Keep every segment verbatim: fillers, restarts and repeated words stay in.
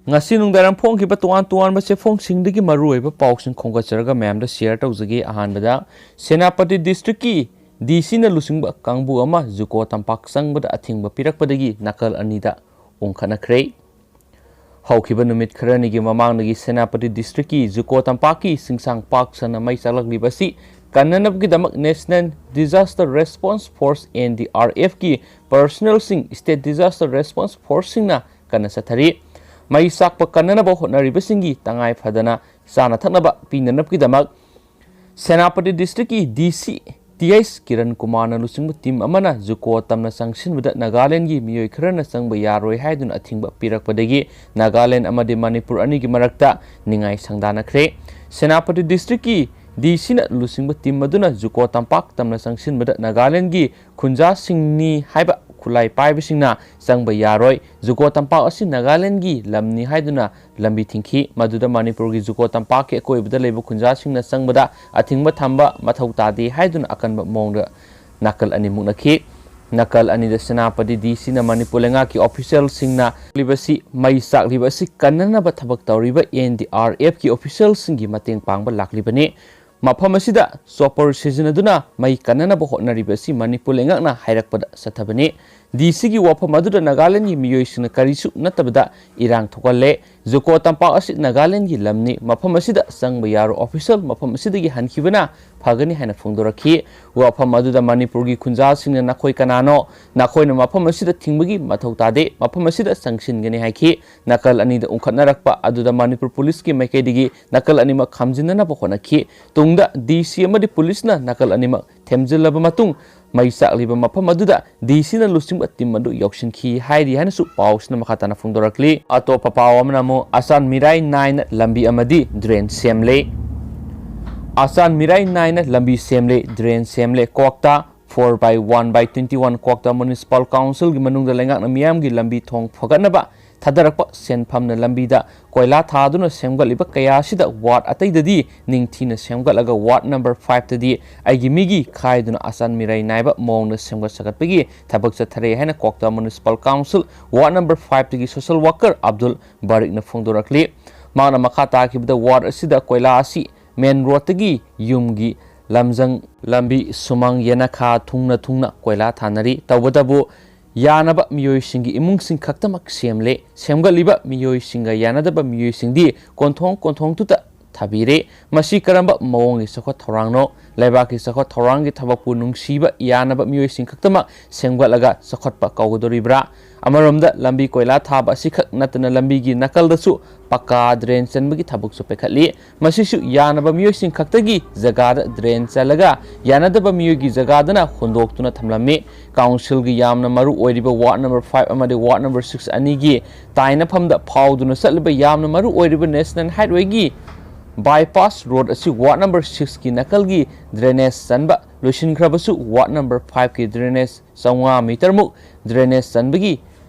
ꯉꯁꯤ ꯅꯨꯡꯗꯥꯡꯋꯥꯏꯔꯝ ꯐꯣꯡꯈꯤꯕ ꯇꯣꯉꯥꯟ ꯇꯣꯉꯥꯟꯕ ꯆꯦꯐꯣꯡꯁꯤꯡꯗꯒꯤ ꯃꯔꯨꯑꯣꯏꯕ ꯄꯥꯎꯁꯤꯡ ꯈꯣꯝꯒꯠꯆꯔꯒ ꯃꯌꯥꯝꯗ ꯁꯤꯌꯔ ꯇꯧꯖꯒꯦ꯫ ꯑꯍꯥꯟꯕꯗ, ꯁꯦꯅꯥꯄꯇꯤ ꯗꯤꯁꯇ꯭ꯔꯤꯛꯀꯤ ꯗꯤ ꯁꯤꯅ ꯂꯨꯆꯤꯡꯕ ꯀꯥꯡꯕꯨ ꯑꯃ ꯖꯨꯀꯣ ꯇꯝꯄꯥꯛ ꯆꯪꯕꯗ ꯑꯊꯤꯡꯕ ꯄꯤꯔꯛꯄꯗꯒꯤ ꯅꯥꯀꯜ ꯑꯅꯤꯗ ꯎꯪꯈꯠꯅꯈ꯭ꯔꯦ꯫ ꯍꯧꯈꯤꯕ ꯅꯨꯃꯤꯠ ꯈꯔꯅꯤꯒꯤ ꯃꯃꯥꯡꯗꯒꯤ ꯁꯦꯅꯥꯄꯇꯤ ꯗꯤꯁꯇ꯭ꯔꯤꯛꯀꯤ ꯖꯨꯀꯣ ꯇꯝꯄꯥꯛꯀꯤ ꯁꯤꯡꯁꯥꯡ ꯄꯥꯛ ꯁꯟꯅ ꯃꯩ ꯆꯥꯛꯂꯛꯂꯤꯕ ꯑꯁꯤ ꯀꯟꯅꯅꯕꯒꯤꯗꯃꯛ National Disaster Response Force, N D R F ꯀꯤ ꯄꯔꯁꯅꯦꯜꯁꯤꯡ, State Disaster Response Forceꯁꯤꯡꯅ ꯀꯟꯅ ꯆꯠꯊꯔꯤ꯫ ꯃꯩ ꯆꯥꯛꯄ ꯀꯟꯅꯅꯕ ꯍꯣꯠꯅꯔꯤꯕꯁꯤꯡꯒꯤ ꯇꯉꯥꯏ ꯐꯗꯅ ꯆꯥꯅ ꯊꯛꯅꯕ ꯄꯤꯅꯅꯕꯒꯤꯗꯃꯛ ꯁꯦꯅꯥꯄꯇꯤ ꯗꯤꯁꯇ꯭ꯔꯤꯛꯀꯤ ꯗꯤ ꯁꯤ ꯇꯤ ꯑꯩꯆ ꯀꯤꯔꯟ ꯀꯨꯃꯥꯔꯅ ꯂꯨꯆꯤꯡꯕ ꯇꯤꯝ ꯑꯃꯅ ꯖꯨꯀꯣ ꯇꯝꯅ ꯆꯪꯁꯤꯟꯕꯗ ꯅꯥꯒꯥꯂꯦꯟꯗꯒꯤ ꯃꯤꯑꯣꯏ ꯈꯔꯅ ꯆꯪꯕ ꯌꯥꯔꯣꯏ ꯍꯥꯏꯗꯨꯅ ꯑꯊꯤꯡꯕ ꯄꯤꯔꯛꯄꯗꯒꯤ ꯅꯥꯒꯥꯂꯦꯟꯗ ꯑꯃꯗꯤ ꯃꯅꯤꯄꯨꯔ ꯑꯅꯤꯒꯤ ꯃꯔꯛꯇ ꯅꯤꯡꯉꯥꯏ ꯁꯪꯗꯥꯅꯈ꯭ꯔꯦ꯫ ꯁꯦꯅꯥꯄꯇꯤ ꯗꯤꯁꯇ꯭ꯔꯤꯛꯀꯤ ꯗꯤ ꯁꯤꯅ ꯂꯨꯆꯤꯡꯕ ꯇꯤꯝ ꯑꯗꯨꯅ ꯖꯨꯀꯣ ꯇꯝꯄꯥꯛ ꯇꯝꯅ ꯆꯪꯁꯤꯟꯕꯗ ꯅꯥꯒꯥꯂꯦꯟꯗꯒꯤ ꯈꯨꯟꯖꯥꯁꯤꯡꯅꯤ ꯍꯥꯏꯕ ꯈꯨꯠꯂꯥꯏ ꯄꯥꯏꯕꯁꯤꯡꯅ ꯆꯪꯕ ꯌꯥꯔꯣꯏ꯫ ꯖꯨꯀꯣ ꯇꯝꯄꯥꯛ ꯑꯁꯤ ꯅꯥꯒꯥꯂꯦꯟꯗꯒꯤ ꯂꯝꯅꯤ ꯍꯥꯏꯗꯨꯅ ꯂꯝꯕꯤ ꯊꯤꯡꯈꯤ꯫ ꯃꯗꯨꯗ ꯃꯅꯤꯄꯨꯔꯒꯤ ꯖꯨꯀꯣ ꯇꯝꯄꯥꯛꯀꯤ ꯑꯀꯣꯏꯕꯗ ꯂꯩꯕ ꯈꯨꯟꯖꯥꯁꯤꯡꯅ ꯆꯪꯕꯗ ꯑꯊꯤꯡꯕ ꯊꯝꯕ ꯃꯊꯧ ꯇꯥꯗꯦ ꯍꯥꯏꯗꯨꯅ ꯑꯀꯟꯕ ꯃꯑꯣꯡꯗ ꯅꯥꯀꯜ ꯑꯅꯤ ꯃꯨꯛꯅꯈꯤ꯫ ꯅꯥꯀꯜ ꯑꯅꯤꯗ ꯁꯦꯅꯥꯄꯇꯤ ꯗꯤ ꯁꯤꯅ ꯃꯅꯤꯄꯨꯔ ꯂꯩꯉꯥꯛꯀꯤ ꯑꯣꯐꯤꯁꯤꯌꯦꯜꯁꯤꯡꯅ ꯂꯤꯕꯁꯤ, ꯃꯩ ꯆꯥꯛꯂꯤꯕ ꯑꯁꯤ ꯀꯟꯅꯅꯕ ꯊꯕꯛ ꯇꯧꯔꯤꯕ N D R F ꯀꯤ ꯑꯣꯐꯤꯁꯤꯌꯦꯜꯁꯤꯡꯒꯤ ꯃꯇꯦꯡ ꯄꯥꯡꯕ ꯂꯥꯛꯂꯤꯕꯅꯤ꯫ ꯃꯐꯝ ꯑꯁꯤꯗ ꯆꯣꯄꯔ ꯁꯤꯖꯤꯟꯅꯗꯨꯅ ꯃꯩ ꯀꯟꯅꯅꯕ ꯍꯣꯠꯅꯔꯤꯕ ꯑꯁꯤ ꯃꯅꯤꯄꯨꯔ ꯂꯩꯉꯥꯛꯅ ꯍꯥꯏꯔꯛꯄꯗ ꯆꯠꯊꯕꯅꯤ꯫ ꯗꯤ ꯁꯤꯒꯤ ꯋꯥꯐꯝ ꯑꯗꯨꯗ ꯅꯥꯒꯥꯂꯦꯟꯗꯒꯤ ꯃꯤꯑꯣꯏꯁꯤꯡꯅ ꯀꯔꯤꯁꯨ ꯅꯠꯇꯕꯗ ꯏꯔꯥꯡ ꯊꯣꯛꯍꯜꯂꯦ꯫ ꯖꯨꯀꯣ ꯇꯝꯄꯥꯛ ꯑꯁꯤ ꯅꯥꯒꯥꯂꯦꯟꯗꯒꯤ ꯂꯝꯅꯤ꯫ ꯃꯐꯝ ꯑꯁꯤꯗ ꯆꯪꯕ ꯌꯥꯔꯣꯏ꯫ ꯑꯣꯐꯤꯁꯤꯌꯦꯜ ꯃꯐꯝ ꯑꯁꯤꯗꯒꯤ ꯍꯟꯈꯤꯕꯅ ꯐꯒꯅꯤ ꯍꯥꯏꯅ ꯐꯣꯡꯗꯣꯔꯛꯈꯤ꯫ ꯋꯥꯐꯝ ꯑꯗꯨꯗ ꯃꯅꯤꯄꯨꯔꯒꯤ ꯈꯨꯟꯖꯥꯁꯤꯡꯅ "ꯅꯈꯣꯏ ꯀꯅꯥꯅꯣ? ꯅꯈꯣꯏꯅ ꯃꯐꯝ ꯑꯁꯤꯗ ꯊꯤꯡꯕꯒꯤ ꯃꯊꯧ ꯇꯥꯗꯦ꯫ ꯃꯐꯝ ꯑꯁꯤꯗ ꯆꯪꯁꯤꯟꯒꯅꯤ" ꯍꯥꯏꯈꯤ꯫ ꯅꯥꯀꯜ ꯑꯅꯤꯗ ꯎꯪꯈꯠꯅꯔꯛꯄ ꯑꯗꯨꯗ ꯃꯅꯤꯄꯨꯔ ꯄꯨꯂꯤꯁꯀꯤ ꯃꯥꯏꯀꯩꯗꯒꯤ ꯅꯥꯀꯜ ꯑꯅꯤꯃꯛ ꯈꯥꯝꯖꯤꯟꯅꯅꯕ ꯍꯣꯠꯅꯈꯤ꯫ ꯇꯨꯡꯗ ꯗꯤ ꯁꯤ ꯑꯃꯗꯤ ꯄꯨꯂꯤꯁꯅ ꯅꯥꯀꯜ ꯑꯅꯤꯃꯛ ꯊꯦꯝꯖꯤꯜꯂꯕ ꯃꯇꯨꯡ, ꯃꯩ ꯆꯥꯛꯂꯤꯕ ꯃꯐꯝ ꯑꯗꯨꯗ ꯗꯤ ꯁꯤꯅ ꯂꯨꯆꯤꯡꯕ ꯇꯤꯝ ꯑꯗꯨ ꯌꯧꯁꯤꯟꯈꯤ ꯍꯥꯏꯔꯤ ꯍꯥꯏꯅꯁꯨ ꯄꯥꯎꯁꯤꯅ ꯃꯈꯥ ꯇꯥꯅ ꯐꯣꯡꯗꯣꯔꯛꯂꯤ꯫ ꯑꯇꯣꯞꯄ ꯄꯥꯎ ꯑꯃꯅ ꯑꯃꯨꯛ ꯑꯆꯥꯟ ꯃꯤꯔꯥꯏ ꯅꯥꯏꯅ ꯂꯝꯕꯤ ꯑꯃꯗꯤ ꯗ꯭ꯔꯦꯟ ꯁꯦꯝꯂꯦ꯫ ꯑꯆꯥꯟ ꯃꯤꯔꯥꯏ ꯅꯥꯏꯅ ꯂꯝꯕꯤ ꯁꯦꯝꯂꯦ, ꯗ꯭ꯔꯦꯟ ꯁꯦꯝꯂꯦ꯫ ꯀ꯭ꯋꯥꯛꯇꯥ four by one by twenty one ꯀ꯭ꯋꯥꯛꯇꯥ ꯃ꯭ꯌꯨꯅꯤꯁꯤꯄꯥꯜ ꯀꯥꯎꯟꯁꯤꯜꯒꯤ ꯃꯅꯨꯡꯗ ꯂꯩꯉꯥꯛꯅ ꯃꯤꯌꯥꯝꯒꯤ ꯂꯝꯕꯤ ꯊꯣꯡ ꯐꯒꯠꯅꯕ ꯊꯥꯗꯔꯛꯄ ꯁꯦꯟꯐꯝꯅ ꯂꯝꯕꯤꯗ ꯀꯣꯏꯂꯥ ꯊꯥꯗꯨꯅ ꯁꯦꯝꯒꯠꯂꯤꯕ ꯀꯌꯥ ꯑꯁꯤꯗ ꯋꯥꯔꯗ ꯑꯇꯩꯗꯗꯤ ꯅꯤꯡꯊꯤꯅ ꯁꯦꯝꯒꯠꯂꯒ ꯋꯥꯔꯗ ꯅꯝꯕꯔ ꯐꯥꯏꯚꯇꯗꯤ ꯑꯩꯒꯤ ꯃꯤꯒꯤ ꯈꯥꯏꯗꯨꯅ ꯑꯆꯥꯟ ꯃꯤꯔꯩ ꯅꯥꯏꯕ ꯃꯑꯣꯡꯗ ꯁꯦꯝꯒꯠ ꯁꯥꯒꯠꯄꯒꯤ ꯊꯕꯛ ꯆꯠꯊꯔꯦ ꯍꯥꯏꯅ Kwakta municipal council ward number ꯐꯥꯏꯚꯇꯒꯤ ꯁꯣꯁꯦꯜ ꯋꯥꯔꯀꯔ ꯑꯕꯗꯨꯜ ꯕꯥꯔꯤꯛꯅ ꯐꯣꯡꯗꯣꯔꯛꯂꯤ꯫ ꯃꯍꯥꯛꯅ ꯃꯈꯥ ꯇꯥꯈꯤꯕꯗ ꯋꯥꯔꯗ ꯑꯁꯤꯗ ꯀꯣꯏꯂꯥ ꯑꯁꯤ ꯃꯦꯟ ꯔꯣꯗꯇꯒꯤ ꯌꯨꯝꯒꯤ ꯂꯝꯖꯪ ꯂꯝꯕꯤ ꯁꯨꯃꯥꯡ ꯌꯦꯅꯈꯥ ꯊꯨꯡꯅ ꯊꯨꯡꯅ ꯀꯣꯏꯂꯥ ꯊꯥꯅꯔꯤ꯫ ꯇꯧꯕꯇꯕꯨ ꯌꯥꯅꯕ ꯃꯤꯑꯣꯏꯁꯤꯡꯒꯤ ꯏꯃꯨꯡꯁꯤꯡ ꯈꯛꯇꯃꯛ ꯁꯦꯝꯂꯦ꯫ ꯁꯦꯝꯒꯠꯂꯤꯕ ꯃꯤꯑꯣꯏꯁꯤꯡꯒ ꯌꯥꯅꯗꯕ ꯃꯤꯑꯣꯏꯁꯤꯡꯗꯤ ꯀꯣꯟꯊꯣꯡ ꯀꯣꯟꯊꯣꯡꯗꯨꯗ ꯊꯥꯕꯤꯔꯦ꯫ ꯃꯁꯤ ꯀꯔꯝꯕ ꯃꯑꯣꯡꯒꯤ ꯆꯥꯎꯈꯠ ꯊꯧꯔꯥꯡꯅꯣ? ꯂꯩꯕꯥꯛꯀꯤ ꯆꯥꯎꯈꯠ ꯊꯧꯔꯥꯡꯒꯤ ꯊꯕꯛꯄꯨ ꯅꯨꯡꯁꯤꯕ ꯌꯥꯅꯕ ꯃꯤꯑꯣꯏꯁꯤꯡ ꯈꯛꯇꯃꯛ ꯁꯦꯝꯒꯠꯂꯒ ꯆꯥꯎꯈꯠꯄ ꯀꯧꯒꯗꯧꯔꯤꯕ꯭ꯔꯥ? ꯑꯃꯔꯣꯝꯗ ꯂꯝꯕꯤ ꯀꯣꯏꯂꯥ ꯊꯥꯕ ꯑꯁꯤꯈꯛ ꯅꯠꯇꯅ ꯂꯝꯕꯤꯒꯤ ꯅꯥꯀꯜꯗꯁꯨ ꯄꯀꯥ ꯗ꯭ꯔꯦꯟ ꯆꯟꯕꯒꯤ ꯊꯕꯛꯁꯨ ꯄꯥꯏꯈꯠꯂꯤ꯫ ꯃꯁꯤꯁꯨ ꯌꯥꯅꯕ ꯃꯤꯑꯣꯏꯁꯤꯡ ꯈꯛꯇꯒꯤ ꯖꯒꯥꯗ ꯗ꯭ꯔꯦꯟ ꯆꯜꯂꯒ ꯌꯥꯅꯗꯕ ꯃꯤꯑꯣꯏꯒꯤ ꯖꯒꯥꯗꯅ ꯍꯨꯟꯗꯣꯛꯇꯨꯅ ꯊꯝꯂꯝꯃꯤ꯫ ꯀꯥꯎꯟꯁꯤꯜꯒꯤ ꯌꯥꯝꯅ ꯃꯔꯨ ꯑꯣꯏꯔꯤꯕ ꯋꯥꯔꯗ ꯅꯝꯕꯔ ꯐꯥꯏꯚ ꯑꯃꯗꯤ ꯋꯥꯔꯗ ꯅꯝꯕꯔ ꯁꯤꯛꯁ ꯑꯅꯤꯒꯤ ꯇꯥꯏꯅꯐꯝꯗ ꯐꯥꯎꯗꯨꯅ ꯆꯠꯂꯤꯕ ꯌꯥꯝꯅ ꯃꯔꯨ ꯑꯣꯏꯔꯤꯕ ꯅꯦꯁꯅꯦꯜ ꯍꯥꯏꯠꯋꯦꯒꯤ ꯕꯥꯏꯄꯥꯁ ꯔꯣꯗ ꯑꯁꯤ ꯋꯥꯔꯗ ꯅꯝꯕꯔ ꯁꯤꯛꯁꯀꯤ ꯅꯥꯀꯜꯒꯤ ꯗ꯭ꯔꯦꯅꯦꯖ ꯆꯟꯕ ꯂꯣꯏꯁꯤꯟꯈ꯭ꯔꯕꯁꯨ ꯋꯥꯔꯗ ꯅꯝꯕꯔ ꯐꯥꯏꯚꯀꯤ ꯗ꯭ꯔꯦꯅꯦꯖ ꯆꯥꯝꯃꯉꯥ ꯃꯤꯇꯔꯃꯨꯛ ꯗ꯭ꯔꯦꯅꯦꯖ ꯆꯟꯕꯒꯤ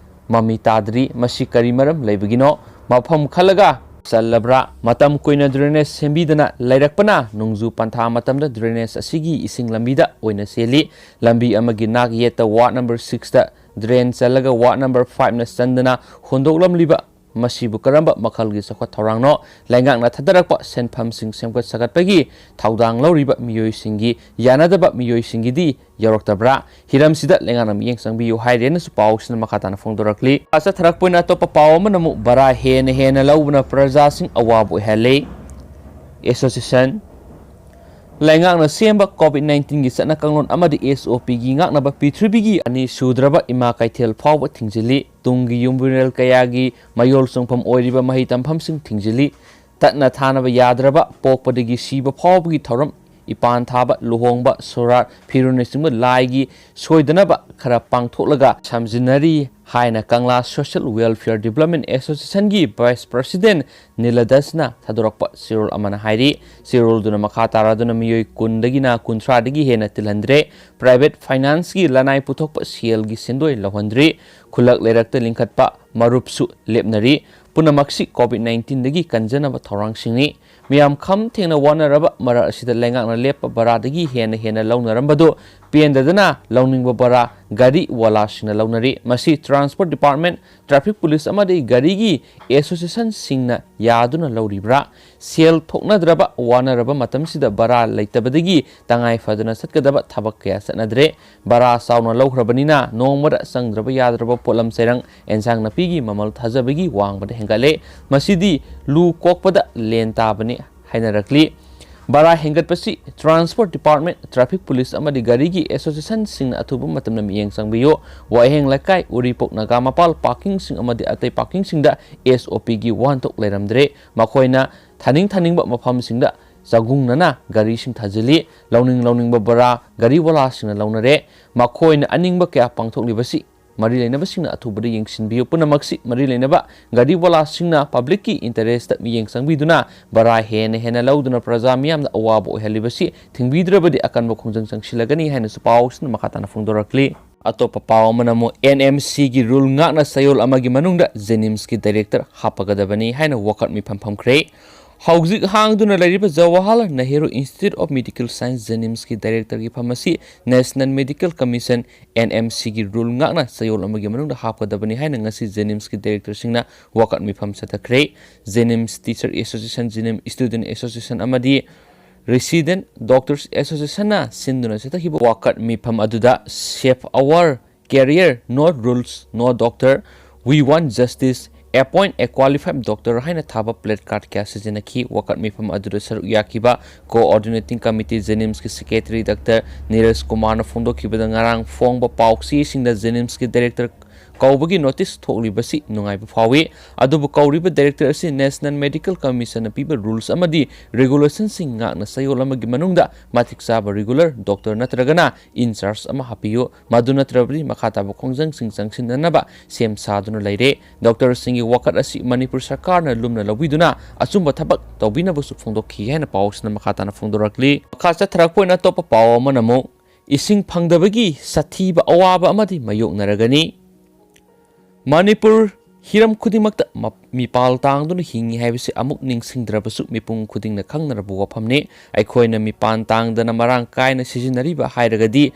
ꯃꯃꯤ ꯇꯥꯗ꯭ꯔꯤ꯫ ꯃꯁꯤ ꯀꯔꯤ ꯃꯔꯝ ꯂꯩꯕꯒꯤꯅꯣ? ꯃꯐꯝ ꯈꯜꯂꯒ ꯆꯜꯂꯕ꯭ꯔꯥ? ꯃꯇꯝ ꯀꯨꯏꯅ ꯗ꯭ꯔꯦꯅꯦꯖ ꯁꯦꯝꯕꯤꯗꯅ ꯂꯩꯔꯛꯄꯅ ꯅꯣꯡꯖꯨ ꯄꯟꯊꯥ ꯃꯇꯝꯗ ꯗ꯭ꯔꯦꯅꯦꯖ ꯑꯁꯤꯒꯤ ꯏꯁꯤꯡ ꯂꯝꯕꯤꯗ ꯑꯣꯏꯅ ꯆꯦꯜꯂꯤ꯫ ꯂꯝꯕꯤ ꯑꯃꯒꯤ ꯅꯥꯛ ꯌꯦꯠꯇ ꯋꯥꯔꯗ ꯅꯝꯕꯔ ꯁꯤꯛꯁꯇ ꯗ꯭ꯔꯦꯟ ꯆꯜꯂꯒ ꯋꯥꯔꯗ ꯅꯝꯕꯔ ꯐꯥꯏꯚꯅ ꯆꯟꯗꯅ ꯍꯨꯟꯗꯣꯛꯂꯝꯂꯤꯕ ꯃꯁꯤꯕꯨ ꯀꯔꯝꯕ ꯃꯈꯜꯒꯤ ꯆꯥꯎꯈꯠ ꯊꯧꯔꯥꯡꯅꯣ? ꯂꯩꯉꯥꯛꯅ ꯊꯥꯗꯔꯛꯄ ꯁꯦꯟꯐꯝꯁꯤꯡ ꯁꯦꯝꯒꯠ ꯁꯥꯒꯠꯄꯒꯤ ꯊꯧꯗꯥꯡ ꯂꯧꯔꯤꯕ ꯃꯤꯑꯣꯏꯁꯤꯡꯒꯤ ꯌꯥꯅꯗꯕ ꯃꯤꯑꯣꯏꯁꯤꯡꯒꯤꯗꯤ ꯌꯧꯔꯛꯇꯕ꯭ꯔꯥ? ꯍꯤꯔꯝꯁꯤꯗ ꯂꯩꯉꯥꯛꯅ ꯃꯤꯠꯌꯦꯡ ꯆꯪꯕꯤꯌꯨ ꯍꯥꯏꯔꯦꯅꯁꯨ ꯄꯥꯎꯁꯤꯅ ꯃꯈꯥ ꯇꯥꯅ ꯐꯣꯡꯗꯣꯔꯛꯂꯤ꯫ ꯆꯠꯊꯔꯛꯄ ꯑꯣꯏꯅ ꯑꯇꯣꯞꯄ ꯄꯥꯎ ꯑꯃꯅ ꯑꯃꯨꯛ ꯚꯔꯥ ꯍꯦꯟꯅ ꯍꯦꯟꯅ ꯂꯧꯕꯅ ꯄ꯭ꯔꯖꯥꯁꯤꯡ ꯑꯋꯥꯕ ꯑꯣꯏꯍꯜꯂꯤ꯫ ꯑꯦꯁꯣꯁꯤꯌꯦꯁꯟ ꯂꯩꯉꯥꯛꯅ ꯁꯦꯝꯕ ꯀꯣꯚꯤꯗ ꯅꯥꯏꯟꯇꯤꯟꯒꯤ ꯆꯠꯅ ꯀꯥꯡꯂꯣꯟ ꯑꯃꯗꯤ ꯑꯦꯁ ꯑꯣ ꯄꯤꯒꯤ ꯉꯥꯛꯅꯕ ꯄ꯭ꯔꯤꯊꯤꯕꯤꯒꯤ ꯑꯅꯤ ꯁꯨꯗ꯭ꯔꯕ ꯏꯃꯥ ꯀꯩꯊꯦꯜ ꯐꯥꯎꯕ ꯊꯤꯡꯖꯤꯜꯂꯤ꯫ ꯇꯨꯡꯒꯤ ꯌꯨꯝꯕꯨꯔꯦꯜ ꯀꯌꯥꯒꯤ ꯃꯌꯣꯜ ꯆꯪꯐꯝ ꯑꯣꯏꯔꯤꯕ ꯃꯍꯩ ꯇꯝꯐꯝꯁꯤꯡ ꯊꯤꯡꯖꯤꯜꯂꯤ꯫ ꯇꯠꯅ ꯊꯥꯅꯕ ꯌꯥꯗ꯭ꯔꯕ ꯄꯣꯛꯄꯗꯒꯤ ꯁꯤꯕ ꯐꯥꯎꯕꯒꯤ ꯊꯧꯔꯝ ꯏꯄꯥꯟ ꯊꯥꯕ, ꯂꯨꯍꯣꯡꯕ, ꯁꯣꯔꯥꯠ, ꯐꯤꯔꯣꯜꯅꯆꯤꯡꯕ ꯂꯥꯏꯒꯤ ꯁꯣꯏꯗꯅꯕ ꯈꯔ ꯄꯥꯡꯊꯣꯛꯂꯒ ꯁꯝꯖꯤꯟꯅꯔꯤ ꯍꯥꯏꯅ ꯀꯪꯂꯥ Social Welfare Development Association ꯒꯤ Vice President ꯅꯤꯂꯗꯁꯅ ꯊꯥꯗꯣꯔꯛꯄ ꯆꯦꯔꯣꯜ ꯑꯃꯅ ꯍꯥꯏꯔꯤ꯫ ꯆꯦꯔꯣꯜꯗꯨꯅ ꯃꯈꯥ ꯇꯥꯔꯗꯨꯅ ꯃꯤꯑꯣꯏ ꯀꯨꯟꯗꯒꯤꯅ ꯀꯨꯟꯊ꯭ꯔꯥꯗꯒꯤ ꯍꯦꯟꯅ ꯇꯤꯜꯍꯟꯗ꯭ꯔꯦ꯫ Private finance ꯀꯤ ꯂꯅꯥꯏ ꯄꯨꯊꯣꯛꯄ ꯁꯦꯜꯒꯤ ꯁꯦꯟꯗꯣꯏ ꯂꯧꯍꯟꯗ꯭ꯔꯤ꯫ ꯈꯨꯜꯂꯛ ꯂꯩꯔꯛꯇ ꯂꯤꯡꯈꯠꯄ ꯃꯔꯨꯞꯁꯨ ꯂꯦꯞꯅꯔꯤ꯫ ꯄꯨꯝꯅꯃꯛꯁꯤ COVID nineteen ꯗꯒꯤ ꯀꯟꯖꯅꯕ ꯊꯧꯔꯥꯡꯁꯤꯡꯅꯤ꯫ ꯃꯤꯌꯥꯝ ꯈꯝ ꯊꯦꯡꯅ ꯋꯥꯅꯔꯕ ꯃꯔꯛ ꯑꯁꯤꯗ ꯂꯩꯉꯥꯛꯅ ꯂꯦꯞꯄ ꯕꯔꯥꯗꯒꯤ ꯍꯦꯟꯅ ꯍꯦꯟꯅ ꯂꯧꯅꯔꯝꯕꯗꯨ ꯄꯦꯟꯗꯗꯅ ꯂꯧꯅꯤꯡꯕ ꯕꯔꯥ ꯒꯥꯔꯤ ꯋꯥꯂꯥꯁꯤꯡꯅ ꯂꯧꯅꯔꯤ꯫ ꯃꯁꯤ Transport Department, Traffic Police ꯑꯃꯗꯤ ꯒꯥꯔꯤꯒꯤ association ꯁꯤꯡꯅ ꯌꯥꯗꯨꯅ ꯂꯧꯔꯤꯕ꯭ꯔꯥ? ꯁꯦꯜ ꯊꯣꯛꯅꯗ꯭ꯔꯕ ꯋꯥꯅꯔꯕ ꯃꯇꯝꯁꯤꯗ ꯕꯔꯥ ꯂꯩꯇꯕꯗꯒꯤ ꯇꯉꯥꯏ ꯐꯗꯅ ꯆꯠꯀꯗꯕ ꯊꯕꯛ ꯀꯌꯥ ꯆꯠꯅꯗ꯭ꯔꯦ꯫ ꯕꯔꯥ ꯆꯥꯎꯅ ꯂꯧꯈ꯭ꯔꯕꯅꯤꯅ ꯅꯣꯡꯃꯗ ꯆꯪꯗ꯭ꯔꯕ ꯌꯥꯗ꯭ꯔꯕ ꯄꯣꯠꯂꯝ ꯆꯩꯔꯪ, ꯑꯦꯟꯁꯥꯡ ꯅꯥꯄꯤꯒꯤ ꯃꯃꯜ ꯊꯥꯖꯕꯒꯤ ꯋꯥꯡꯕꯗ ꯍꯦꯟꯒꯠꯂꯦ꯫ ꯃꯁꯤꯗꯤ ꯂꯨ ꯀꯣꯛꯄꯗ ꯂꯦꯟ ꯇꯥꯕꯅꯤ ꯍꯥꯏꯅꯔꯛꯂꯤ꯫ ꯕꯔꯥ ꯍꯦꯟꯒꯠꯄꯁꯤ Transport Department, Traffic Police ꯑꯃꯗꯤ ꯒꯥꯔꯤꯒꯤ association ꯁꯤꯡꯅ ꯑꯊꯨꯕ ꯃꯇꯝꯗ ꯃꯤꯠꯌꯦꯡ ꯆꯪꯕꯤꯌꯨ꯫ ꯋꯥꯍꯦꯡ ꯂꯩꯀꯥꯏ, ꯎꯔꯤꯄꯣꯛ ꯅꯥꯒꯥ ꯃꯄꯥꯜ parking ꯁꯤꯡ ꯑꯃꯗꯤ ꯑꯇꯩ parking ꯁꯤꯡꯗ S O P ꯒꯤ ꯋꯥꯍꯟꯊꯣꯛ ꯂꯩꯔꯝꯗ꯭ꯔꯦ꯫ ꯃꯈꯣꯏꯅ ꯊꯥꯅꯤꯡ ꯊꯥꯅꯤꯡꯕ ꯃꯐꯝꯁꯤꯡꯗ ꯆꯒꯨꯡꯅꯅ ꯒꯥꯔꯤꯁꯤꯡ ꯊꯥꯖꯤꯜꯂꯤ꯫ ꯂꯧꯅꯤꯡ ꯂꯧꯅꯤꯡꯕ ꯕꯔꯥ ꯒꯥꯔꯤ ꯋꯥꯂꯥꯁꯤꯡꯅ ꯂꯧꯅꯔꯦ꯫ ꯃꯈꯣꯏꯅ ꯑꯅꯤꯡꯕ ꯀꯌꯥ ꯄꯥꯡꯊꯣꯛꯂꯤꯕꯁꯤ ꯃꯔꯤ ꯂꯩꯅꯕꯁꯤꯡꯅ ꯑꯊꯨꯕꯗ ꯌꯦꯡꯁꯤꯟꯕꯤꯌꯨ꯫ ꯄꯨꯝꯅꯃꯛꯁꯤ ꯃꯔꯤ ꯂꯩꯅꯕ ꯒꯥꯔꯤ ꯋꯥꯂꯥꯁꯤꯡꯅ public ꯀꯤ interest ꯇ ꯃꯤꯠꯌꯦꯡ ꯆꯪꯕꯤꯗꯨꯅ ꯕꯔꯥ ꯍꯦꯟꯅ ꯍꯦꯟꯅ ꯂꯧꯗꯨꯅ ꯄ꯭ꯔꯖꯥ ꯃꯤꯌꯥꯝꯗ ꯑꯋꯥꯕ ꯑꯣꯏꯍꯜꯂꯤꯕꯁꯤ ꯊꯤꯡꯕꯤꯗ꯭ꯔꯕꯗꯤ ꯑꯀꯟꯕ ꯈꯣꯡꯖꯪ ꯆꯪꯁꯤꯜꯂꯒꯅꯤ ꯍꯥꯏꯅꯁꯨ ꯄꯥꯎꯁꯤꯅ ꯃꯈꯥ ꯇꯥꯅ ꯐꯣꯡꯗꯣꯔꯛꯂꯤ꯫ ꯑꯇꯣꯞꯄ ꯄꯥꯎ ꯑꯃꯅ ꯑꯃꯨꯛ N M C ꯒꯤ rule ꯉꯥꯛꯅ ꯆꯌꯣꯜ ꯑꯃꯒꯤ ꯃꯅꯨꯡꯗ JNIMS ꯀꯤ director ꯍꯥꯞꯄꯒꯗꯕꯅꯤ ꯍꯥꯏꯅ ꯋꯥꯀꯠ ꯃꯤꯐꯝ ꯐꯝꯈ꯭ꯔꯦ꯫ ꯍꯧꯖꯤꯛ ꯍꯥꯡꯗꯨꯅ ꯂꯩꯔꯤꯕ Jawaharlal Nehru Institute of Medical Science JNIMS ꯀꯤ director ꯒꯤ ꯐꯝ ꯑꯁꯤ National Medical Commission, N M C ꯒꯤ rule ꯉꯥꯛꯅ ꯆꯌꯣꯜ ꯑꯃꯒꯤ ꯃꯅꯨꯡꯗ ꯍꯥꯞꯀꯗꯕꯅꯤ ꯍꯥꯏꯅ ꯉꯁꯤ JNIMS ꯀꯤ director ꯁꯤꯡꯅ ꯋꯥꯀꯠ ꯃꯤꯐꯝ ꯆꯠꯊꯈ꯭ꯔꯦ꯫ JNIMS Teacher Association, JNIMS Student Association ꯑꯃꯗꯤ Resident Doctors Association ꯅ ꯁꯤꯟꯗꯨꯅ ꯆꯠꯊꯈꯤꯕ ꯋꯥꯀꯠ ꯃꯤꯐꯝ ꯑꯗꯨꯗ Save Our Career, No Rules, No Doctor, We Want Justice, Appoint a Qualified Doctor ꯍꯥꯏꯅ ꯊꯥꯕ placard ꯀꯌꯥ ꯁꯤꯖꯤꯟꯅꯈꯤ꯫ ꯋꯥꯀꯠ ꯃꯤꯐꯝ ꯑꯗꯨꯗ ꯁꯔꯨꯛ ꯌꯥꯈꯤꯕ Coordinating Committee JNIMS ꯀꯤ secretary Doctor ꯅꯤꯔꯖ ꯀꯨꯃꯥꯔꯅ ꯐꯣꯡꯗꯣꯛꯈꯤꯕꯗ ꯉꯔꯥꯡ ꯐꯣꯡꯕ ꯄꯥꯎ ꯆꯦꯁꯤꯡꯗ JNIMS ꯀꯤ director ꯀꯧꯕꯒꯤ ꯅꯣꯇꯤꯁ ꯊꯣꯛꯂꯤꯕꯁꯤ ꯅꯨꯡꯉꯥꯏꯕ ꯐꯥꯎꯏ꯫ ꯑꯗꯨꯕꯨ ꯀꯧꯔꯤꯕ ꯗꯥꯏꯔꯦꯛꯇꯔ ꯑꯁꯤ ꯅꯦꯁꯅꯦꯜ ꯃꯦꯗꯤꯀꯦꯜ ꯀꯃꯤꯁꯟꯅ ꯄꯤꯕ ꯔꯨꯜꯁ ꯑꯃꯗꯤ ꯔꯤꯒꯨꯂꯦꯁꯟꯁꯤꯡ ꯉꯥꯛꯅ ꯆꯌꯣꯜ ꯑꯃꯒꯤ ꯃꯅꯨꯡꯗ ꯃꯇꯤꯛ ꯆꯥꯕ ꯔꯤꯒꯨꯂꯔ ꯗꯣꯛꯇꯔ ꯅꯠꯇ꯭ꯔꯒꯅ ꯏꯟꯆꯥꯔꯖ ꯑꯃ ꯍꯥꯞꯄꯤꯌꯨ꯫ ꯃꯗꯨ ꯅꯠꯇ꯭ꯔꯕꯗꯤ ꯃꯈꯥ ꯇꯥꯕ ꯈꯣꯡꯖꯪꯁꯤꯡ ꯆꯪꯁꯤꯟꯅꯅꯕ ꯁꯦꯝ ꯁꯥꯗꯨꯅ ꯂꯩꯔꯦ꯫ ꯗꯣꯛꯇꯔꯁꯤꯡꯒꯤ ꯋꯥꯀꯠ ꯑꯁꯤ ꯃꯅꯤꯄꯨꯔ ꯁꯔꯀꯥꯔꯅ ꯂꯨꯝꯅ ꯂꯧꯕꯤꯗꯨꯅ ꯑꯆꯨꯝꯕ ꯊꯕꯛ ꯇꯧꯕꯤꯅꯕꯁꯨ ꯐꯣꯡꯗꯣꯛꯈꯤ ꯍꯥꯏꯅ ꯄꯥꯎꯁꯤꯅ ꯃꯈꯥ ꯇꯥꯅ ꯐꯣꯡꯗꯣꯔꯛꯂꯤ꯫ ꯃꯈꯥ ꯆꯠꯊꯔꯛꯄ ꯑꯣꯏꯅ ꯑꯇꯣꯞꯄ ꯄꯥꯎ ꯑꯃꯅ ꯑꯃꯨꯛ ꯏꯁꯤꯡ ꯐꯪꯗꯕꯒꯤ ꯁꯥꯊꯤꯕ ꯑꯋꯥꯕ ꯑꯃꯗꯤ ꯃꯥꯌꯣꯛꯅꯔꯒꯅꯤ꯫ ꯃꯅꯤꯄꯨꯔ ꯍꯤꯔꯝ ꯈꯨꯗꯤꯡꯃꯛꯇ ꯃ-, ꯃꯤꯄꯥꯜ ꯇꯥꯡꯗꯨꯅ ꯍꯤꯡꯉꯤ ꯍꯥꯏꯕꯁꯤ ꯑꯃꯨꯛ ꯅꯤꯡꯁꯤꯡꯗ꯭ꯔꯕꯁꯨ ꯃꯤꯄꯨꯝ ꯈꯨꯗꯤꯡꯅ ꯈꯪꯅꯔꯕ ꯋꯥꯐꯝꯅꯤ꯫ ꯑꯩꯈꯣꯏꯅ ꯃꯤꯄꯥꯟ ꯇꯥꯡꯗꯅ ꯃꯔꯥꯡ ꯀꯥꯏꯅ ꯁꯤꯖꯤꯟꯅꯔꯤꯕ ꯍꯥꯏꯔꯒꯗꯤ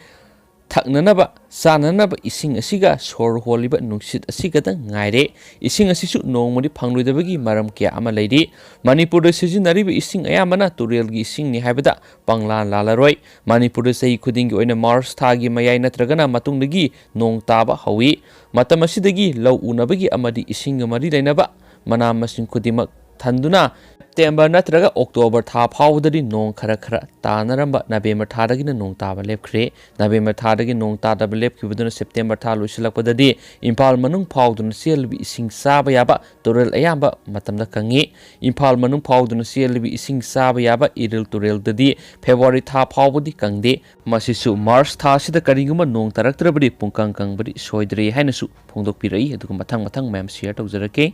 ꯊꯛꯅꯅꯕ, ꯆꯥꯅꯅꯕ ꯏꯁꯤꯡ ꯑꯁꯤꯒ ꯁꯣꯔ ꯍꯣꯜꯂꯤꯕ ꯅꯨꯡꯁꯤꯠ ꯑꯁꯤꯒꯗꯪ ꯉꯥꯏꯔꯦ꯫ ꯏꯁꯤꯡ ꯑꯁꯤꯁꯨ ꯅꯣꯡꯃꯗꯤ ꯐꯪꯂꯣꯏꯗꯕꯒꯤ ꯃꯔꯝ ꯀꯌꯥ ꯑꯃ ꯂꯩꯔꯤ꯫ ꯃꯅꯤꯄꯨꯔꯗ ꯁꯤꯖꯤꯟꯅꯔꯤꯕ ꯏꯁꯤꯡ ꯑꯌꯥꯝꯕꯅ ꯇꯨꯔꯦꯜꯒꯤ ꯏꯁꯤꯡꯅꯤ ꯍꯥꯏꯕꯗ ꯄꯪꯂꯥꯟ ꯂꯥꯜꯂꯔꯣꯏ꯫ ꯃꯅꯤꯄꯨꯔꯗ ꯆꯍꯤ ꯈꯨꯗꯤꯡꯒꯤ ꯑꯣꯏꯅ ꯃꯥꯔꯆ ꯊꯥꯒꯤ ꯃꯌꯥꯏ ꯅꯠꯇ꯭ꯔꯒꯅ ꯃꯇꯨꯡꯗꯒꯤ ꯅꯣꯡ ꯇꯥꯕ ꯍꯧꯏ꯫ ꯃꯇꯝ ꯑꯁꯤꯗꯒꯤ ꯂꯧ ꯎꯅꯕꯒꯤ ꯑꯃꯗꯤ ꯏꯁꯤꯡꯒ ꯃꯔꯤ ꯂꯩꯅꯕ ꯃꯅꯥ ꯃꯁꯤꯡ ꯈꯨꯗꯤꯡꯃꯛ ꯊꯟꯗꯨꯅ ꯁꯦꯞꯇꯦꯝꯕꯔ ꯅꯠꯇ꯭ꯔꯒ ꯑꯣꯛꯇꯣꯕꯔ ꯊꯥ ꯐꯥꯎꯕꯗꯗꯤ ꯅꯣꯡ ꯈꯔ ꯈꯔ ꯇꯥꯅꯔꯝꯕ, ꯅꯕꯦꯝꯕꯔ ꯊꯥꯗꯒꯤꯅ ꯅꯣꯡ ꯇꯥꯕ ꯂꯦꯞꯈ꯭ꯔꯦ꯫ ꯅꯕꯦꯝꯕꯔ ꯊꯥꯗꯒꯤ ꯅꯣꯡ ꯇꯥꯗꯕ ꯂꯦꯞꯈꯤꯕꯗꯨꯅ ꯁꯦꯞꯇꯦꯝꯕꯔ ꯊꯥ ꯂꯣꯏꯁꯤꯜꯂꯛꯄꯗꯗꯤ ꯏꯝꯐꯥꯜ ꯃꯅꯨꯡ ꯐꯥꯎꯗꯨꯅ ꯆꯦꯜꯂꯤꯕ ꯏꯁꯤꯡ ꯆꯥꯕ ꯌꯥꯕ ꯇꯨꯔꯦꯜ ꯑꯌꯥꯝꯕ ꯃꯇꯝꯗ ꯀꯪꯉꯤ꯫ ꯏꯝꯐꯥꯜ ꯃꯅꯨꯡ ꯐꯥꯎꯗꯨꯅ ꯆꯦꯜꯂꯤꯕ ꯏꯁꯤꯡ ꯆꯥꯕ ꯌꯥꯕ ꯏꯔꯤꯜ ꯇꯨꯔꯦꯜꯗꯗꯤ ꯐꯦꯕ꯭ꯔꯨꯋꯥꯔꯤ ꯊꯥ ꯐꯥꯎꯕꯗꯤ ꯀꯪꯗꯦ꯫ ꯃꯁꯤꯁꯨ ꯃꯥꯔꯆ ꯊꯥ ꯑꯁꯤꯗ ꯀꯔꯤꯒꯨꯝꯕ ꯅꯣꯡ ꯇꯥꯔꯛꯇ꯭ꯔꯕꯗꯤ ꯄꯨꯡꯀꯪ ꯀꯪꯕꯗꯤ ꯁꯣꯏꯗ꯭ꯔꯦ ꯍꯥꯏꯅꯁꯨ ꯐꯣꯡꯗꯣꯛꯄꯤꯔꯛꯏ꯫ ꯑꯗꯨꯒ ꯃꯊꯪ ꯃꯊꯪ ꯃꯌꯥꯝ ꯁꯤꯌꯔ ꯇꯧꯖꯔꯛꯀꯦ꯫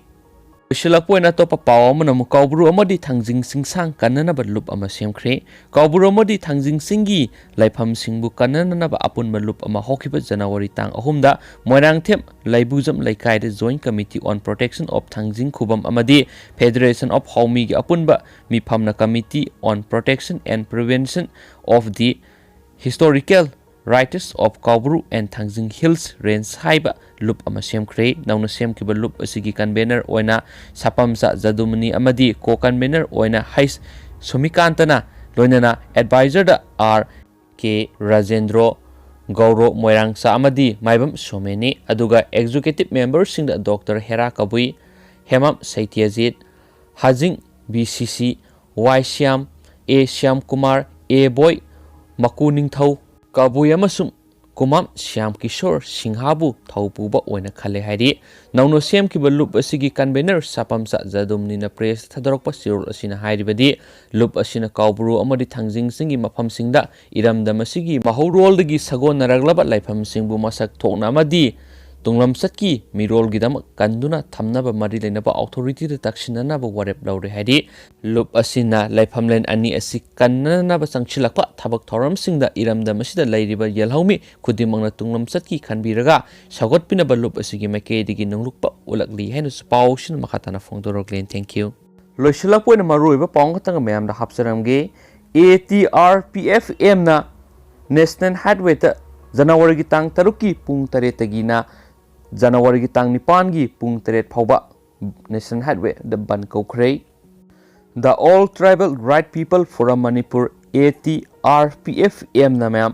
ꯂꯣꯏꯁꯤꯜꯂꯛꯄ ꯑꯣꯏꯅ ꯑꯇꯣꯞꯄ ꯄꯥꯎ ꯑꯃꯅ ꯑꯃꯨꯛ ꯀꯥꯎꯕ꯭ꯔꯨ ꯑꯃꯗꯤ ꯊꯥꯡꯖꯤꯡ ꯆꯤꯡꯁꯥꯡ ꯀꯟꯅꯅꯕ ꯂꯨꯞ ꯑꯃ ꯁꯦꯝꯈ꯭ꯔꯦ꯫ ꯀꯥꯎꯕ꯭ꯔꯨ ꯑꯃꯗꯤ ꯊꯥꯡꯖꯤꯡ ꯆꯤꯡꯒꯤ ꯂꯩꯐꯝꯁꯤꯡꯕꯨ ꯀꯟꯅꯅꯕ ꯑꯄꯨꯟꯕ ꯂꯨꯞ ꯑꯃ ꯍꯧꯈꯤꯕ ꯖꯅꯋꯥꯔꯤ ꯇꯥꯡ ꯑꯍꯨꯝꯗ ꯃꯣꯏꯔꯥꯡꯊꯦꯝ ꯂꯩꯕꯨꯖꯝ ꯂꯩꯀꯥꯏꯗ Joint Committee on Protection of ꯊꯥꯡꯖꯤꯡ ꯈꯨꯕꯝ ꯑꯃꯗꯤ Federation of ꯍꯥꯎꯃꯤꯒꯤ ꯑꯄꯨꯟꯕ ꯃꯤꯐꯝꯅ Committee on Protection and Prevention of the Historical Rights of Kaubru and Thangjing Hills Range ꯍꯥꯏꯕ ꯂꯨꯞ ꯑꯃ ꯁꯦꯝꯈ꯭ꯔꯦ꯫ ꯅꯧꯅ ꯁꯦꯝꯈꯤꯕ ꯂꯨꯞ ꯑꯁꯤꯒꯤ ꯀꯟꯚꯦꯅꯔ ꯑꯣꯏꯅ ꯁꯥꯄꯝꯆꯥ ꯖꯗꯨꯃꯅꯤ ꯑꯃꯗꯤ ꯀꯣ ꯀꯟꯚꯦꯅꯔ ꯑꯣꯏꯅ ꯍꯩꯁ ꯁꯨꯃꯤꯀꯥꯟꯇꯅ, ꯂꯣꯏꯅꯅ ꯑꯦꯗꯚꯥꯏꯖꯔꯗ ꯑꯥꯔ ꯀꯦ ꯔꯥꯖꯦꯟꯗ꯭ꯔꯣ, ꯒꯧꯔꯣ ꯃꯣꯏꯔꯥꯡꯆꯥ ꯑꯃꯗꯤ ꯃꯥꯏꯕꯝ ꯁꯣꯃꯦꯅꯤ, ꯑꯗꯨꯒ ꯑꯦꯛꯖꯤꯀ꯭ꯌꯨꯇꯤꯚ ꯃꯦꯝꯕꯔꯁꯤꯡꯗ ꯗꯣꯛꯇꯔ ꯍꯦꯔꯥ ꯀꯕꯨꯏ, ꯍꯦꯃꯥꯝ ꯁꯩꯇ꯭ꯌꯖꯤꯠ, ꯍꯥꯖꯤꯡ ꯕꯤ ꯁꯤ ꯁꯤ, ꯋꯥꯏ ꯁ꯭ꯌꯥꯝ, ꯑꯦ ꯁ꯭ꯌꯥꯝ ꯀꯨꯃꯥꯔ, ꯑꯦ ꯕꯣꯏ, ꯃꯀꯨ ꯅꯤꯡꯊꯧ, ꯀꯕꯨꯏ ꯑꯃꯁꯨꯡ ꯀꯨꯃꯥꯝ ꯁ꯭ꯌꯥꯝ ꯀꯤꯁꯣꯔ ꯁꯤꯡꯍꯕꯨ ꯊꯧ ꯄꯨꯕ ꯑꯣꯏꯅ ꯈꯜꯂꯦ ꯍꯥꯏꯔꯤ꯫ ꯅꯧꯅ ꯁꯦꯝꯈꯤꯕ ꯂꯨꯞ ꯑꯁꯤꯒꯤ convener ꯁꯥꯄꯝꯆꯥ ꯖꯗꯨꯝꯅꯤꯅ press ꯊꯥꯗꯣꯔꯛꯄ ꯆꯦꯔꯣꯜ ꯑꯁꯤꯅ ꯍꯥꯏꯔꯤꯕꯗꯤ, ꯂꯨꯞ ꯑꯁꯤꯅ ꯀꯥꯎꯕ꯭ꯔꯨ ꯑꯃꯗꯤ ꯊꯥꯡꯖꯤꯡ ꯆꯤꯡꯒꯤ ꯃꯐꯝꯁꯤꯡꯗ ꯏꯔꯝꯗꯝ ꯑꯁꯤꯒꯤ ꯃꯍꯧꯔꯣꯜꯗꯒꯤ ꯁꯥꯒꯣꯟꯅꯔꯛꯂꯕ ꯂꯥꯏꯐꯝꯁꯤꯡꯕꯨ ꯃꯁꯛ ꯊꯣꯛꯅ ꯑꯃꯗꯤ ꯇꯨꯡꯂꯝꯆꯠꯀꯤ ꯃꯤꯔꯣꯜꯒꯤꯗꯃꯛ ꯀꯟꯗꯨꯅ ꯊꯝꯅꯕ ꯃꯔꯤ ꯂꯩꯅꯕ authorityꯗ ꯇꯛꯁꯤꯟꯅꯅꯕ ꯋꯥꯔꯦꯞ ꯂꯧꯔꯦ ꯍꯥꯏꯔꯤ꯫ ꯂꯨꯞ ꯑꯁꯤꯅ ꯂꯥꯏꯐꯝꯂꯦꯟ ꯑꯅꯤ ꯑꯁꯤ ꯀꯟꯅꯅꯕ ꯆꯪꯁꯤꯜꯂꯛꯄ ꯊꯕꯛ ꯊꯧꯔꯝꯁꯤꯡꯗ ꯏꯔꯝꯗꯝ ꯑꯁꯤꯗ ꯂꯩꯔꯤꯕ ꯌꯦꯜꯍꯧꯃꯤ ꯈꯨꯗꯤꯡꯃꯛꯅ ꯇꯨꯡꯂꯝꯆꯠꯀꯤ ꯈꯟꯕꯤꯔꯒ ꯁꯧꯒꯠꯄꯤꯅꯕ ꯂꯨꯞ ꯑꯁꯤꯒꯤ ꯃꯥꯏꯀꯩꯗꯒꯤ ꯅꯣꯡꯂꯨꯛꯄ ꯎꯠꯂꯛꯂꯤ ꯍꯥꯏꯅꯁꯨ ꯄꯥꯎꯁꯤꯅ ꯃꯈꯥ ꯇꯥꯅ ꯐꯣꯡꯗꯣꯔꯛꯂꯤ꯫ Thank you꯫ ꯂꯣꯏꯁꯤꯜꯂꯛꯄ ꯑꯣꯏꯅ ꯃꯔꯨꯑꯣꯏꯕ ꯄꯥꯎ ꯑꯃꯈꯛꯇꯪ ꯃꯌꯥꯝꯗ ꯍꯥꯞꯆꯔꯝꯒꯦ꯫ ATRPFMꯅ National Highwayꯗ ꯖꯅꯋꯥꯔꯤꯒꯤ ꯇꯥꯡ ꯇꯔꯨꯛꯀꯤ ꯄꯨꯡ ꯇꯔꯦꯠꯇꯒꯤꯅ ꯖꯅꯋꯥꯔꯤꯒꯤ ꯇꯥꯡ ꯅꯤꯄꯥꯟꯒꯤ ꯄꯨꯡ ꯇꯔꯦꯠ ꯐꯥꯎꯕ National Highwayꯗ ban ꯀꯧꯈ꯭ꯔꯦ꯫ The All Tribal Right People Forum Manipur, ATRPFMꯅ ꯃꯌꯥꯝ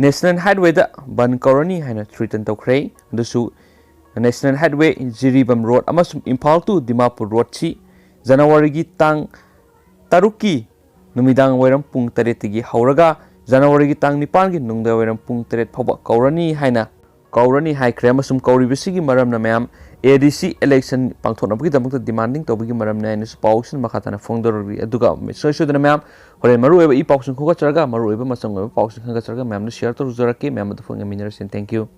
National Highwayꯗ ꯕꯟ ꯀꯧꯔꯅꯤ ꯍꯥꯏꯅ threaten ꯇꯧꯈ꯭ꯔꯦ꯫ ꯑꯗꯨꯁꯨ National Highway ꯖꯤꯔꯤꯕꯥꯝ road ꯑꯃꯁꯨꯡ ꯏꯝꯐꯥꯜ to ꯗꯤꯃꯥꯄꯨꯔ roadꯁꯤ ꯖꯅꯋꯥꯔꯤꯒꯤ ꯇꯥꯡ ꯇꯔꯨꯛꯀꯤ ꯅꯨꯃꯤꯗꯥꯡ ꯋꯥꯏꯔꯝ ꯄꯨꯡ ꯇꯔꯦꯠꯇꯒꯤ ꯍꯧꯔꯒ ꯖꯅꯋꯥꯔꯤꯒꯤ ꯇꯥꯡ ꯅꯤꯄꯥꯟꯒꯤ ꯅꯨꯡꯗꯥꯡ ꯋꯥꯏꯔꯝ ꯄꯨꯡ ꯇꯔꯦꯠ ꯐꯥꯎꯕ ꯀꯧꯔꯅꯤ ꯍꯥꯏꯅ, ꯀꯧꯔꯅꯤ ꯍꯥꯏꯈ꯭ꯔꯦ꯫ ꯑꯃꯁꯨꯡ ꯀꯧꯔꯤꯕꯁꯤꯒꯤ ꯃꯔꯝꯅ ꯃꯌꯥꯝ ADC election ꯄꯥꯡꯊꯣꯛꯅꯕꯒꯤꯗꯃꯛꯇ demanding ꯇꯧꯕꯒꯤ ꯃꯔꯝꯅꯤ ꯍꯥꯏꯅꯁꯨ ꯄꯥꯎꯁꯤꯡ ꯃꯈꯥ ꯇꯥꯅ ꯐꯣꯡꯗꯣꯔꯛꯂꯤ꯫ ꯑꯗꯨꯒ ꯁꯣꯏ ꯁꯣꯏꯗꯅ ꯃꯌꯥꯝ ꯍꯣꯔꯦꯟ ꯃꯔꯨꯑꯣꯏꯕ ꯏ ꯄꯥꯎꯁꯤꯡ ꯈꯣꯝꯒꯠꯆꯔꯒ, ꯃꯔꯨꯑꯣꯏꯕ ꯃꯆꯪ ꯑꯣꯏꯕ ꯄꯥꯎꯁꯤꯡ ꯈꯟꯒꯠꯆꯔꯒ ꯃꯌꯥꯝꯗ share ꯇꯧꯖꯔꯛꯀꯦ꯫ ꯃꯌꯥꯝ ꯑꯗꯨ ꯐꯣꯡꯉꯃꯤꯟꯅꯔꯁꯤ꯫ Thank you꯫